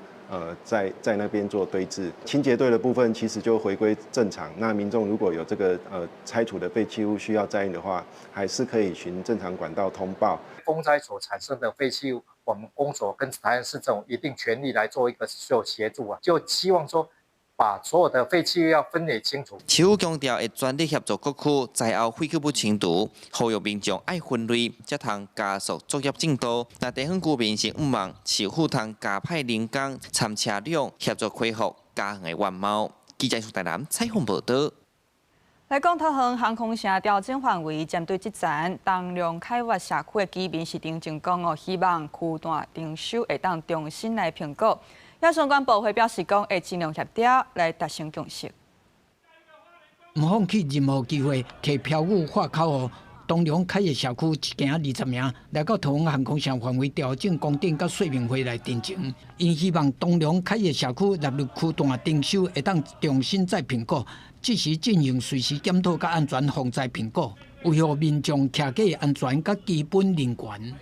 在那邊做堆置。清潔隊的部分其實就回歸正常。那民眾如果有這個拆除的廢棄物需要載運的話，還是可以循正常管道通報。風災所產生的廢棄物，我們公所跟台南市政府一定全力來做一個做協助啊，就希望說把所有的廢棄物要分類清楚。市府強調會全力協助各區災後廢棄物清除，呼籲民眾愛分類，才通加速作業進度。那地方居民是向望市府通加派人工參車輛協助恢復家園的原貌。記者台南採訪報導。來講，桃園航空城調整範圍，針對這層東龍凱悅社區的居民是澄清講哦，希望區段徵收會當重新來評估。也相關部會表示講，會盡量協調來達成共識。毋放棄任何機會，提標語喊口號。東龍凱悅社區一行20名來到桃園航空城範圍調整公頂佮說明會來陳情，𪜶希望東龍凱悅社區納入區段徵收，會當重新再評估，即時進行隨時檢討佮安全防災評估，維護民眾騎客安全佮基本人權。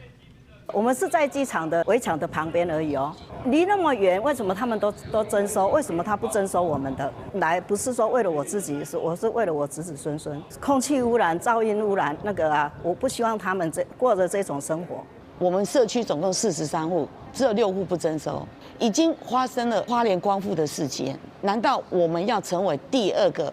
我們是在機場的圍牆的旁邊而已哦，離那麼遠，為什麼他們都徵收？為什麼他不徵收我們的？來不是說為了我自己，是我是為了我子子孫孫。空氣污染、噪音污染，那個啊，我不希望他們這過著這種生活。我們社區總共43戶，只有6戶不徵收，已經發生了花蓮光復的事件，難道我們要成為第二個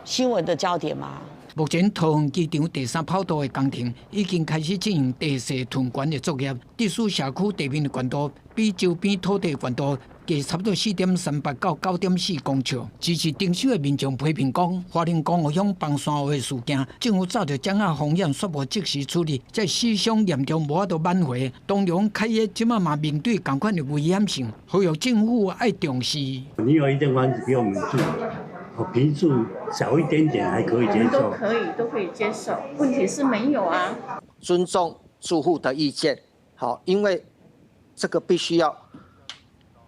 新聞的焦點嗎？目前桃園機場第三跑道的工程已經開始進行地勢屯懸的作業，特殊社區地面的懸度比周邊土地懸度低差不多4.38到9.4公尺。支持徵收的民眾批評講，花蓮光復鄉崩山湖的事件，政府早就掌握風險，卻無即時處理，這死傷嚴重，無法度挽回。東龍凱悅這馬嘛面對仝款的危險性，呼籲政府愛重視。你有一間房子給我們住。哦，坪數小一點點還可以接受，都可以，都可以接受。問題是沒有啊。尊重住戶的意見，好，因為這個必須要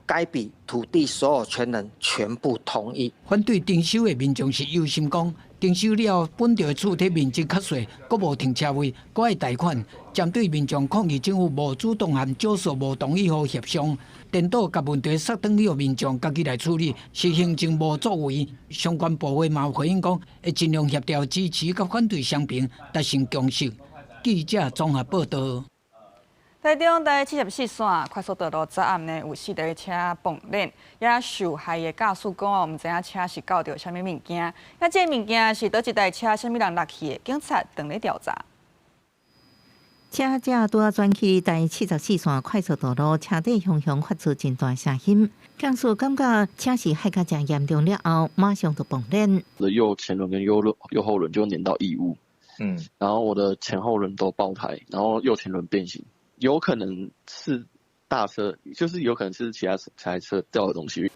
該筆土地所有權人全部同意。反對徵收的民眾是憂心講，徵收了後，本著的厝體面積較細，閣無停車位，閣愛貸款。針對民眾抗議，政府無主動和少數無同意戶協商，顛倒共問題煞轉予民眾家己來處理，是行政無作為。相關部會嘛回應講，會盡量協調支持佮反對雙邊達成共識。記者綜合報導。台中第74線快速道路昨暗呢，有四台車爆鏈，也受害的駕駛講哦，毋知影車是到著啥物物件，啊，這个物件是佗一台車，啥物人落去的？警察正咧調查。車子拄仔轉去第七十四線快速道路，車底雄雄發出真大聲音，駕駛感覺車是害甲誠嚴重了後，馬上就爆鏈。我的右前輪跟右輪右後輪就黏到異物，然後我的前後輪都爆胎，然後右前輪變形，有可能是大車，就是有可能是其他台車掉的東西。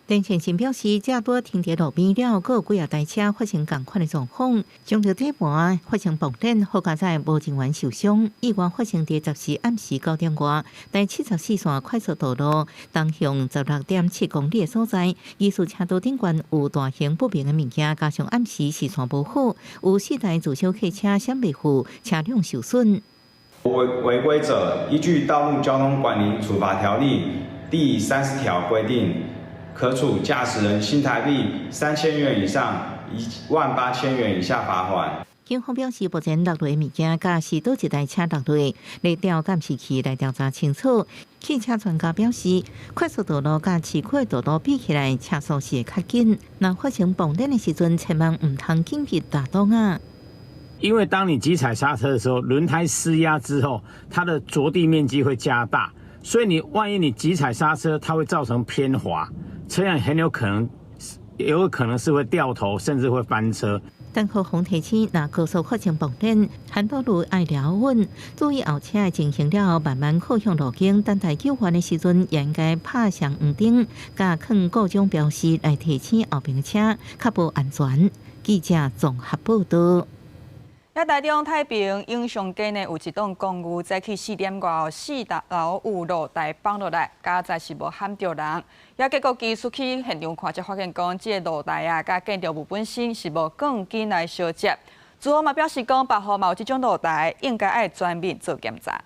陳先生表示，這拄停佇路邊了，閣有幾仔台車發生仝款的狀況，撞著底盤發生爆鏈，好佳哉無人員受傷。意外發生佇10時暗時9點外，第七十四線快速道路東向16.7公里的所在，疑似車道頂懸有大型不明的物件，加上暗時視線無好，有四台自小客車閃袂赴，車輛受損。違規者依據《道路交通管理處罰條例》第30條規定，可處駕駛人新台幣3000元以上18,000元以下罰款。警方表示，目前落落的物件，佮是佗一台車落落，來調監視器來調查清楚。汽車專家表示，快速道路佮市區道路比起來，車速是會較緊。若發生爆燃的時陣，千萬毋通緊急踏擋啊！因為當你急踩剎車的時候，輪胎施壓之後，它的着地面積會加大，所以你萬一你急踩剎車，它會造成偏滑，車輛很有可能，有可能是會掉頭，甚至會翻車。但可紅提醒，若高速發生爆燃，很多路愛留穩，注意後車的情形了後，慢慢靠向路肩，等待救援的時陣，應該拍上黃燈，佮囥各種標示來提醒後邊的車，較無安全。記者綜合報道。喺台中太平永祥街呢，有一棟公寓早起4點外，四樓有露台崩落來，佳哉是無撼著人。也結果技師去現場看，才發現講，這個露台啊，佮建築物本身是無鋼筋來相接。住戶嘛表示講，別戶嘛有這種露台，應該愛全面做檢查。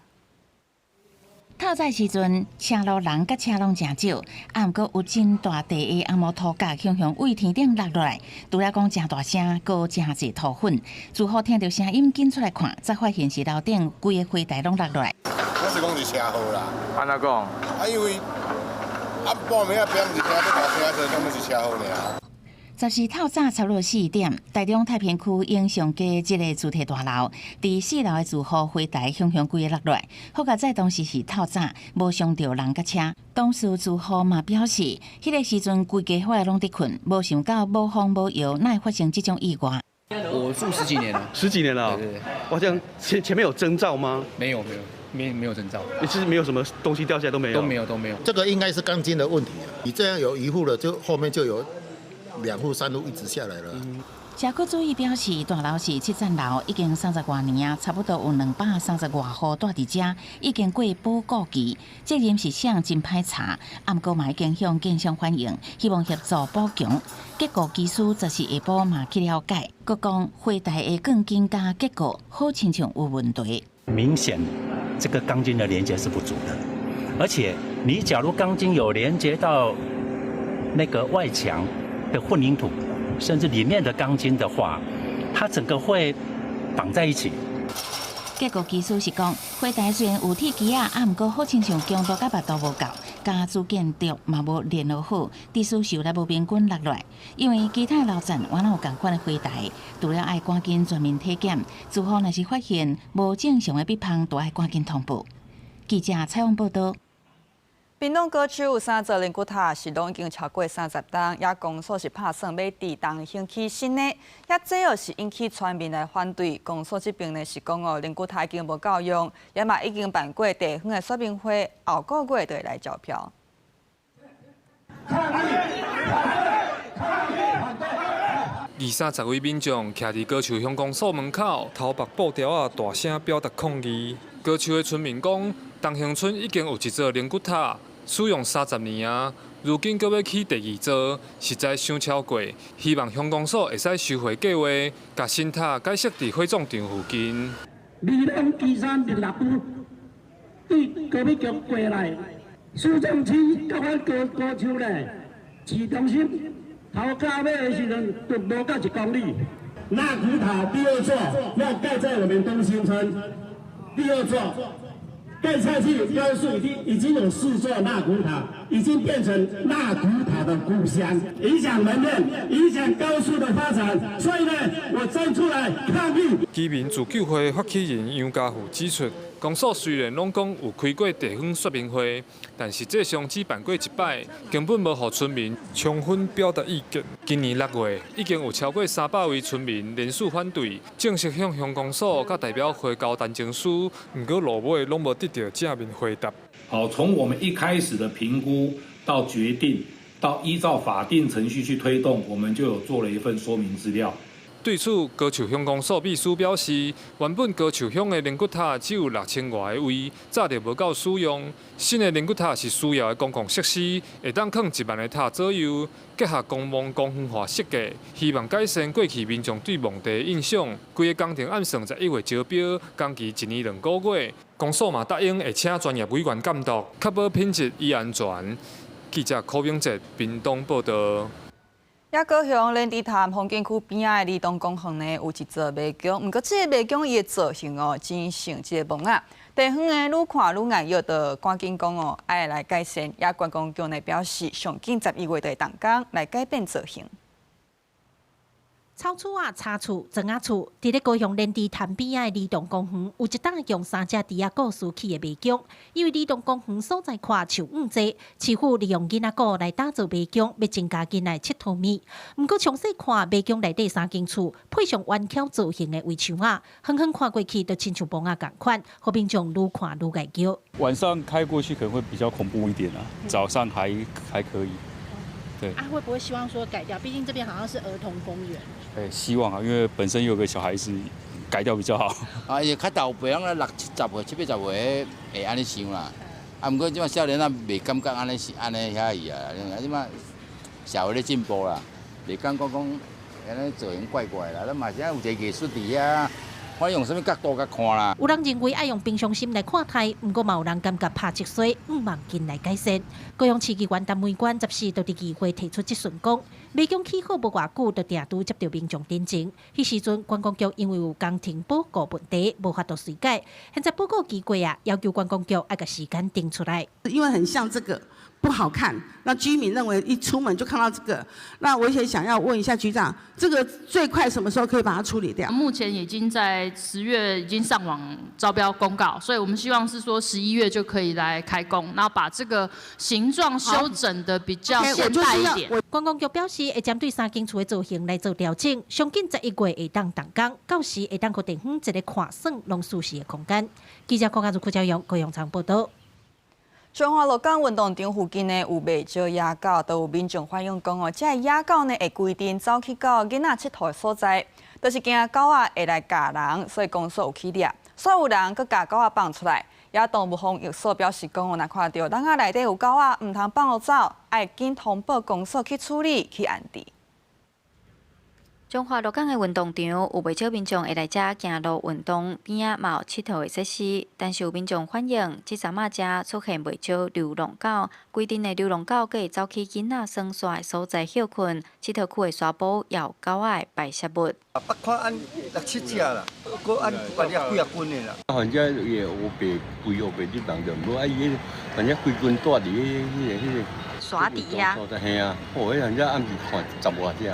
透早時陣，車路人佮車攏誠少，啊，毋過有真大塊的紅毛土甲雄雄對天頂落落來，除了講誠大聲，閣誠濟土粉。住戶聽著聲音，緊出來看，才發現是樓頂規个花台攏落落來。我是講是車禍啦。按怎講？啊，因為啊半暝啊，別人是聽欲大聲，所以根本是車禍爾。 10日透早差不多4點，台中太平區永祥街這个住宅大樓，佇四樓的住戶花台雄雄規个落來，好佳哉當時是透早，無傷著人佮車。當時住戶嘛表示，彼个時陣規家伙攏佇睏，無想到無風無雨，哪會發生這種意外？我住十幾年了，十幾年了。對對對。哇，這樣前面有徵兆嗎？沒有沒有，沒有徵兆。你是沒有什麼東西掉下來都沒有？都沒有都沒有。這個應該是鋼筋的問題啊！你這樣有一戶了，就後面就有2戶、3戶一直下來了。社區主委表示，大樓是七層樓，已經30外年啊，差不多有230外戶住佇遮，已經過保固期，責任是啥真歹查，啊，毋過嘛已經向建商反映，希望協助補強。結構技師10日下晡嘛去了解，閣講花台的鋼筋佮結構好親像有問題。明顯，這個鋼筋的連接是不足的，而且你假如鋼筋有連接到那個外牆的混凝土，甚至裡面的鋼筋的話，它整個會綁在一起。結構技師是講，花台雖然有鐵枝仔，啊，毋過好親像強度佮密度無夠，佮主建築嘛無聯絡好，致使受力無平均落來。因為其他樓層原來有仝款的花台，除了愛趕緊全面體檢，住戶若是發現無正常的壁縫，都愛趕緊通報。記者採訪報道。屏東高丘有三座靈骨塔，是攏已經超過30冬，也公所是拍算欲佇東興起新的，也這又是引起村民來反對。公所這邊呢是講哦，靈骨塔已經無夠用，也嘛已經辦過地方的說明會，後個月就會來招標。二三十位民眾徛佇高樹鄉公所門口，頭縛布條仔，大聲表達抗議。高樹的村民講，東興村已經有一座靈骨塔。使用30年啊，如今閣欲起第二座，實在傷超過。希望鄉公所會使收回計劃，共新塔改設佇火葬場附近。2023年6對高美局過來，市政區佮阮高高丘咧，市中心頭到尾的時陣都無到1公里。納骨塔第二座要蓋在我們東興村，第二座。蓋下去，高樹已經有4座納骨塔，已經變成納骨塔的故鄉，影響門面，影響高速的發展，所以呢，我站出來抗議。居民自救會發起人楊家富指出，公所雖然攏講有開過地方說明會，但實際上只辦過一擺，根本無予村民充分表達意見。今年6月，已經有超過300位村民連署反對，正式向鄉公所佮代表會交陳情書，毋過落尾攏無得到正面回答。好，從我們一開始的評估到決定，到依照法定程序去推動，我們就有做了一份說明資料。對此，高樹鄉公所秘書表示，原本高樹鄉的靈骨塔只有6000外個位，早就無夠使用。新的靈骨塔是需要的公共設施，會當囥1萬個塔左右。結合公墓公園化設計，希望改善過去民眾對墓地的印象。規个工程按算11月招標，工期1年2個月。公所嘛答應會請專業委員監督，確保品質與安全。記者柯明哲屏東報道。也高雄連池潭風景區邊仔的里東公園呢，有一座迷宮，毋過這个迷宮伊的造型哦，真像這个墓仔。地方呢愈看愈礙眼，就趕緊講哦，愛來改善。也觀光局呢表示，上緊11月就會動工來改變造型。草厝仔、柴厝、磚仔厝，佇咧高雄蓮池潭邊仔的里東公園，有一棟用三隻豬仔故事起的迷宮。因為里東公園所在闊樹蘊濟，市府利用囡仔鼓來打造迷宮，欲增加囡仔𨑨迌物。毋過詳細看迷宮內底三間厝，配上圓巧造型的圍牆仔，遠遠看過去就親像墓仔仝款，予民眾愈看愈礙叫。晚上開過去可能會比較恐怖一點啊，早上還可以。對啊，會不會希望說改掉？畢竟這邊好像是兒童公園。欸，希望啊，因為本身有個小孩子，改掉比較好。啊，伊較後輩攏六七十歲、七八十歲會按呢想啦。啊，毋過這馬少年仔袂感覺按呢是按呢遐去啊。啊，這馬社會咧進步啦，袂感覺講按呢造型怪怪啦。咱嘛是有一個藝術佇遐，看用啥物角度共看啦。有人認為愛用平常心來看待，毋過嘛有人感覺拍積衰，向望緊來改善。高雄市議員陳美娟14就佇議會提出質詢，講迷宮起好無偌久，就定拄接著民眾陳情。彼時陣觀光局因為有工程保固問題，無法度隨改。現在保固期過啊，要求觀光局愛共時間定出來。因為很像這個不好看，那居民認為一出門就看到這個。那我也想要問一下局長，這個最快什麼時候可以把它處理掉？目前已經在10月已經上網招標公告，所以我們希望是說11月就可以來開工，然後把這個形狀修整得比較現代一點。觀光局表示，會針對三間厝的造型來做調整，上緊11月會當動工，到時會當予地方一个看耍攏舒適的空間。記者郭家如、郭家勇、高雄場報道。彰化鹿港運動場附近呢，有袂少野狗，都有民眾反映講哦，這个野狗呢會規陣走去到囡仔𨑨迌的所在，就是驚狗仔會來咬人，所以公所有去掠，煞有人閣共狗仔放出來。也動物防疫所表示講哦，若看著籠仔內底有狗仔，毋通放予走，愛緊通報公所去處理去安置。彰化鹿港的運動場有袂少民眾會來遮行路運動，邊仔嘛有𨑨迌的設施，但是有民眾反映，這陣仔遮出現袂少流浪狗，規陣的流浪狗閣會走去囡仔耍沙的所在歇睏，𨑨迌區的沙埔也有狗仔的排泄物。捌看按六七隻啦，閣按捌了幾仔群的啦。反正伊會烏白規烏白入人就毋好，啊伊反正規群蹛佇彼个沙池啊。嘿啊，哦，彼反正暗時看十外隻。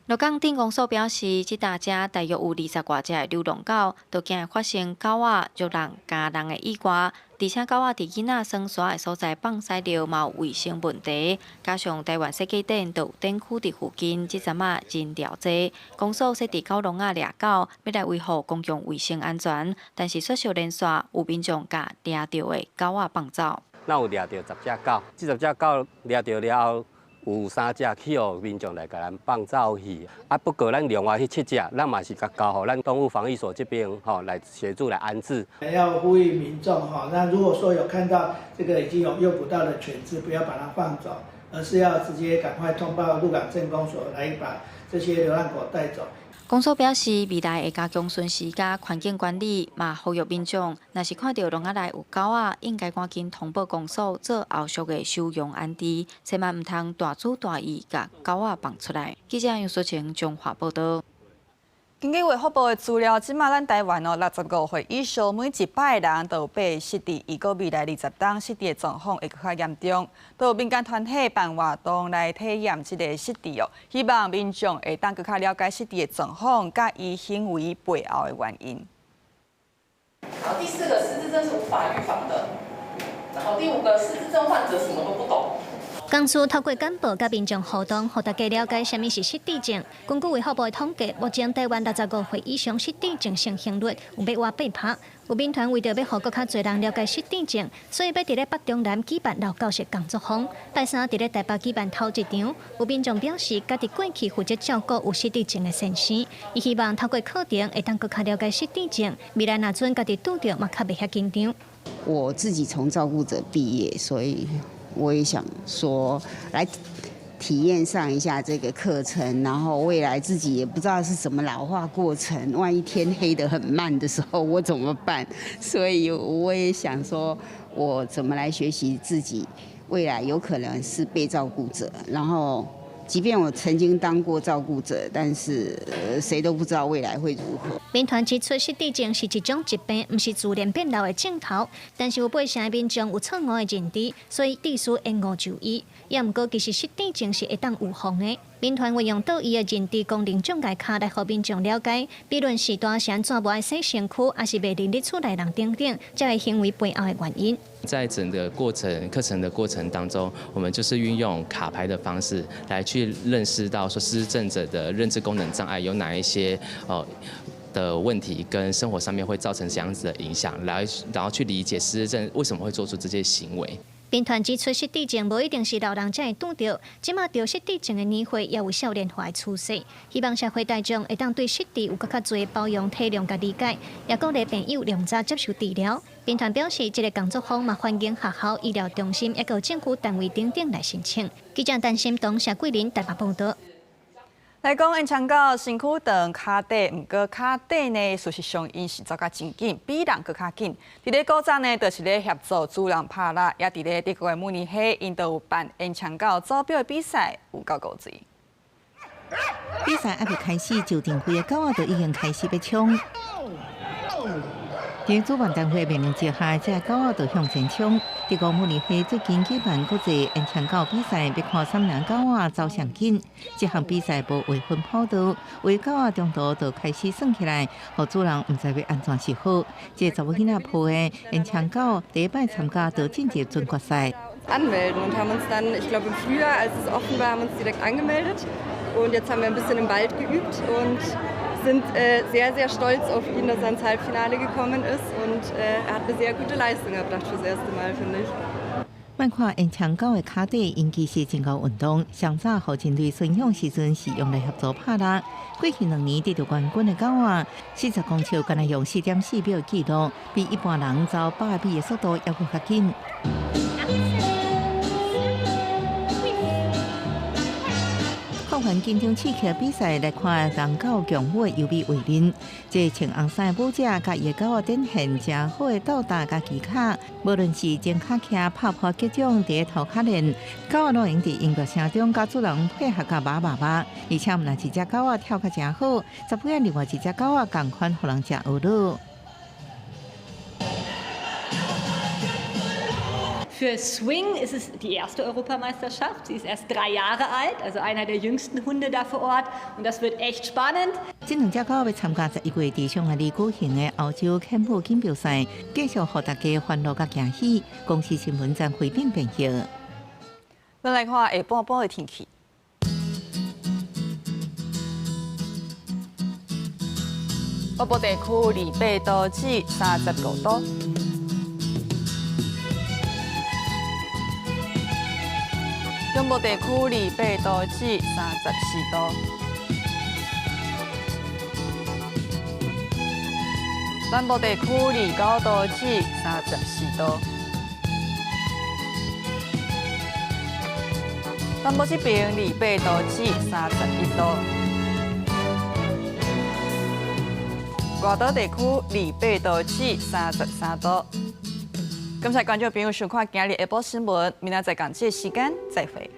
鹿港鎮公所表示，這搭遮大約有20外隻的流浪狗，都驚會發生狗仔咬人、咬人的意外，而且狗仔佇囡仔耍沙的所在放屎尿嘛有衛生問題，加上台灣設計展就有展區佇附近，這陣仔人潮濟，公所設佇狗籠仔掠狗，欲來維護公共衛生安全，但是煞相連紲有民眾共掠著的狗仔放走。咱有掠著10隻狗，這十隻狗掠著了後，有三隻去予民眾來共咱放走去，啊不過咱另外彼七隻，咱嘛是共交予咱動物防疫所這邊吼來協助來安置。要呼籲民眾哈，那如果說有看到這個已經有誘捕到的犬隻，不要把它放走，而是要直接趕快通報鹿港鎮公所來把這些流浪狗帶走。公所表示，未來會加強巡視佮環境管理，嘛呼籲民眾，若是看著籠仔內有狗仔，應該趕緊通報公所做後續的收容安置，千萬毋通大主大意共狗仔放出來。記者楊淑晴彰化報道。根據衛福部的資料，這馬咱台灣哦，65歲以上每100人都有八个失智，預估未來20冬失智的狀況會閣較嚴重。都有民間團體辦活動來體驗這个失智哦，希望民眾會當閣較了解失智的狀況，佮伊行為背後的原因。好，第四個失智症是無法預防的。然後第五個失智症患者什麼都不懂。公司透過簡報佮民眾互動，予大家了解啥物是失智症。根據衛福部的統計，目前台灣65歲以上失智症盛行率有欲倚8%。有民團為著欲予閣較濟人了解失智症，所以欲佇咧北中南舉辦老教室工作坊。拜三佇咧台北舉辦頭一場，有民眾表示，家己過去負責照顧有失智症的先生，伊希望透過課程會當閣較了解失智症，未來若陣家己拄著嘛較袂遐緊張。我自己從照顧者畢業，所以我也想說來體驗上一下這個課程，然後未來自己也不知道是什麼老化過程，萬一天黑得很慢的時候，我怎麼辦？所以我也想說，我怎麼來學習自己未來有可能是被照顧者，然後即便我曾經當過照顧者，但是誰都不知道未來會如何。民團指出，失智症是一種疾病，毋是自然變老的症頭。但是有八成的民眾有錯誤的認知，所以必須延誤就醫。也毋過，其實失智症是會當預防的。民團運用桌椅的認知功能障礙卡來予民眾了解，比論是大聲怎無愛洗身軀，抑是袂認得厝內人等等，這个行為背後的原因。在整個過程課程的過程當中，我們就是運用卡牌的方式來去認識到說失智症者的認知功能障礙有哪一些的問題，跟生活上面會造成怎樣子的影響，來然後去理解失智症為什麼會做出這些行為。民團指出，失智症無一定是老人才會拄著，這馬著失智症的年歲也有少年化的趨勢。希望社會大眾會當對失智有閣較濟包容、體諒佮理解，也鼓勵病友量早接受治療。民團表示，這个工作坊嘛歡迎學校、醫療中心，抑閣政府單位等等來申請。記者陳心東、謝桂林台北報導。來講，延長狗身軀長，跤短，毋過跤短呢，事實上𪜶是走甲真緊，比人閣較緊。佇咧古早呢，就是咧協助主人拍獵，也佇咧德國的慕尼黑，𪜶都有辦延長狗走錶的比賽，有夠古錐。比賽猶未開始，就定幾个狗仔就已經開始欲衝。佇主辦單位命令之下，這个狗仔就向前衝。德國慕尼黑最近舉辦國際延長狗比賽，欲看啥人狗仔走上緊。這項比賽無劃分跑道，為狗仔中途就開始算起來，予主人毋知欲按怎是好。這个查某囡仔抱的延長狗第一擺參加就進入準決賽。 Anmelden und haben uns dann, ich glaube im Frühjahr, als es offen war, haben uns direkt angemeldet. Und jetzt haben wir ein bisschen im Wald geübt und sind sehr, sehr stolz auf ihn, dass er ins Halbfinale gekommen ist. Und er hat eine sehr gute Leistung erbracht fürs erste Mal, finde ich. 莫看延長狗的跤短，𪜶其實真𠢕運動。上早予人類馴養時陣是用來協助拍獵。過去2年得著冠軍的狗仔，40公尺干焦用4.4秒的紀錄，比一般人走100米的速度猶閣較緊。看完緊張刺激的比賽，來看人狗共舞的優美畫面。這穿紅衫的舞者佮伊的狗仔展現誠好的鬥打佮技巧，無論是前跤徛、拍破擊掌、佇咧塗跤練，狗仔攏會佇音樂聲中佮主人配合甲密麻麻。而且毋但一隻狗仔跳甲誠好，十幾仔另外一隻狗仔仝款，予人誠懊惱。 Für Swing ist es die erste Europameisterschaft. Sie ist erst 3 Jahre alt, also einer der jüngsten Hunde da vor Ort. Und das wird echt spannend. 這兩隻狗欲參加11月佇匈牙利舉行的歐洲犬舞錦標賽，繼續予大家歡樂佮驚喜。公視新聞張惠敏編譯。咱來看下半晡的天氣。北部地區28度至35度。中部地區28度至34度。南部地區29度至34度。南部這邊28度至31度。外島地區28度至33度。感謝觀眾朋友收看今日下晡新聞，明仔載仝這個時間再會。